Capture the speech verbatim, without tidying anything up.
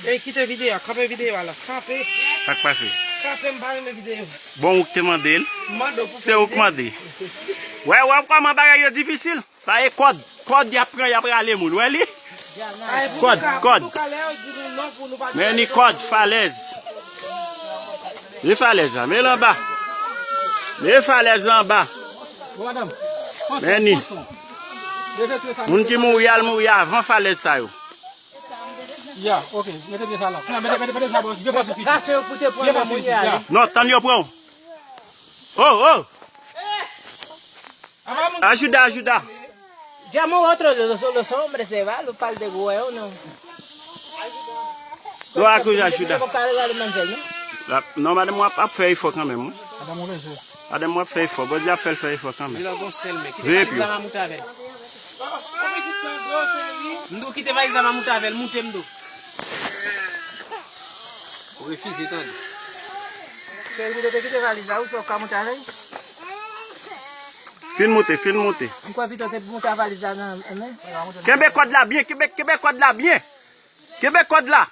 Ey, kite videyo a, kanpe videyo a la, kanpe. Sa k pase? Kanpe, m pa renmen videyo. Bon, ou k te mande l? Mande w pou Se ou k mande. Wè, wè kòman bagay yo difisil? Sa e kòd. Kòd y ap pran, y ap rale moun. Wè li? Kòd, kòd. Men ni kòd, falèz. Li falèz la, men l anba. Men falèz la anba. Men ni. Moun ki mouri al mouri avan falèz sa yo. Ya, ok. Mete pye sa la. Mete, mete, mete sa bò. De fwa sou fisi. Gason yo pou te pran nan moun yo ale. Non, tann yo pran w. Oh, oh. Ajuda, ajuda. Llama a otro de los, los hombres, se va, los par de huevo, no. Lo acuye ajuda. Como cara la manzana. Non, madanm mwen ap, ap fè efò kanmenm. Wi. Madanm mwen ap fè efò. Bondye ap fè l fè efò kanmenm. Veye pye w. M di w kite valiz la m a moute avè l, moute m di w. Ou refize tande. Se ou te kite valiz la, ou se w ka moute avè l? Fin moute, fin moute. M kwè pito te moute a valiz la nan men. Kenbe kòd la byen, kenbe, kenbe kòd la byen. Kenbe kòd la.